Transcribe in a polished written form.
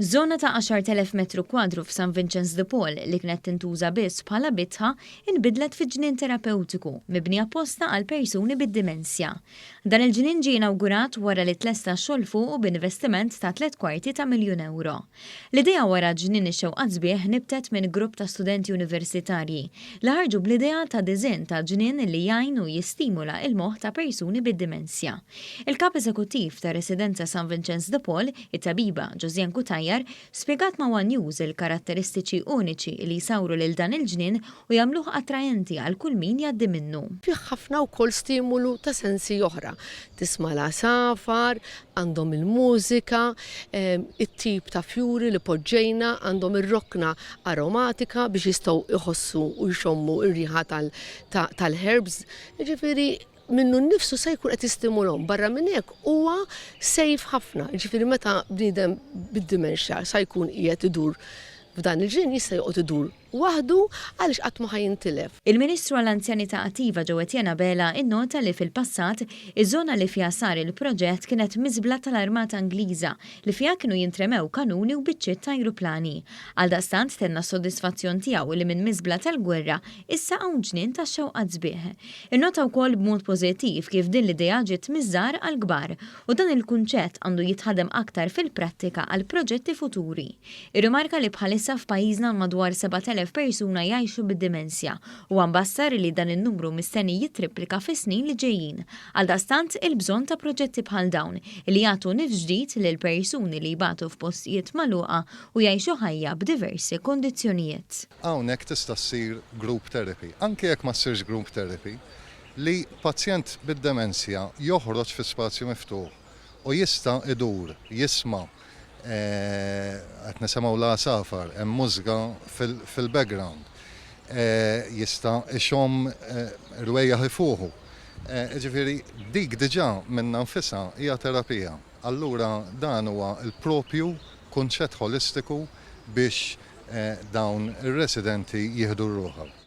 Żona ta' 10,000 metru kwadru f'San Vinċenz de Paul li kienet tintuża biss bħala bitħa inbidlet fi ġnien terapewtiku mibni apposta għal persuni bid-dimensja. Dan il-ġnien ġie inawgurat wara li tlesta x-xogħol fuqu b'investiment ta' 750,000 ewro. L-idea wara Ġnien ix-Xewqat Sbieħ nibtet minn grupp ta' studenti universitarji li ħarġu bl-idea ta' diżinn ta' ġnien li jgħin u jistimula l-moħħ ta' persuni bid-dimensja. Il-Kap Eżekuttiv tar-Residenza San Vinċenz de Paul, it-tabiba Josianne Cutajar, spjegat ma' one News il-karatteristiċi uniċi li jsawru lil dan il-ġnien u jagħmluh attraenti għal kull min jgħaddi minnu. Fih ħafna wkoll stimulu ta' sensi oħra. Tisma' l-għasafar, għandhom il-mużika, it-tip ta' fjuri li poġġejna, għandhom ir-rokna aromatika biex jistgħu jħossu u jxommu r-riħa tal-herbs. Jiġifieri minnu nnifsu se jkun qed jistimulhom. Barra minn hekk huwa safe ħafna, jiġifieri meta bniedem bid-dementia sa jkun qiegħed idur f'dan il-ġnien jista' joqgħod idur waħdu għaliex qatt ma ħa jintilef. Il-Ministru għall-Anzjanità Attiva Jo Etienne Abela nnota li fil-passat, iż-żona li fiha sar il-proġett kienet miżbla tal-Armata Ingliża li fiha kienu jintremew kanuni u biċċiet ta' ajruplani. Għaldaqstant tenna s-sodisfazzjon tiegħu li minn miżbla tal-gwerra issa hawn ġnien tax-xewqat sbieħ. Innota wkoll b'mod pożittiv kif din l-idea ġiet miż-żgħar għall-kbar u dan il-kunċett għandu jitħaddem aktar fil-prattika għal proġetti futuri. Irrimarka li bħalissa f'pajjiżna hawn madwar 7,000 persuna jgħixu bid-dimensja u huwa mbassar li dan in-numru mistenni jittriplika fis-snin li ġejjin. Għaldaqstant, il-bżonn ta' proġetti bħal dawn li jagħtu nifs ġdid lil persuni li jbatu f'postijiet magħluqa u jgħixu ħajja b'diversi kundizzjonijiet. Hawnhekk tista' ssir group therapy. Anke jekk ma ssirx group therapy, li pazjent bid-demenzja joħroġ fi spazju miftuħ u jista' idur, jisma', qed nisimgħu l-għasafar, hemm mużika fil-background, jista' ixomm rwejjaħ ifuħu. Jiġifieri dik diġà minnha nfisha hija terapija. Allura dan huwa l-proprju kunċett ħolistiku biex dawn ir-residenti jieħdu r-ruħ.